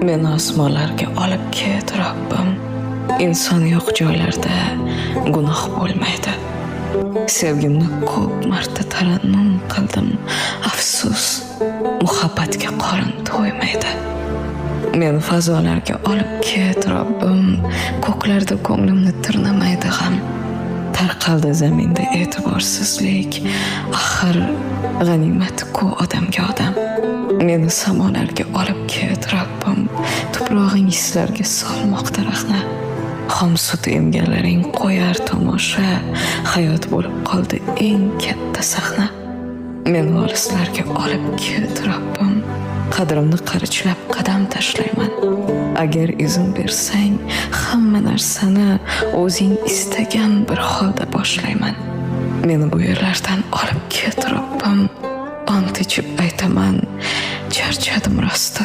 Meni osmonlarga olib ket, Robbim. Inson yo'q joylarda gunoh bo'lmaydi. Sevgimni ko'p marta tarannum qildim. Afsus, muhabbatga qorin to'ymaydi. Meni fazolarga olib ket, Robbim. Ko'klarda ko'nglimni tirnamaydi g'am. Tarqaldi zaminda e'tiborsizlik. Axir g'animat-ku odamga odam. Meni samolarga olib ket, Robbim. Tuprog'ing hislarga solmoqda rahna. Xom sut emganlaring qo'yar tomosha. Hayot bo'lib qoldi eng katta sahna. Meni olislarga olib ket, Robbim. Qadrimni qarichlab qadam tashlayman. Agar izn bersang, hamma narsani o'zing istagan bir holda boshlayman. Meni bu yerlardan olib ket, Robbim. Ont ichib aytaman, charchadim rosti.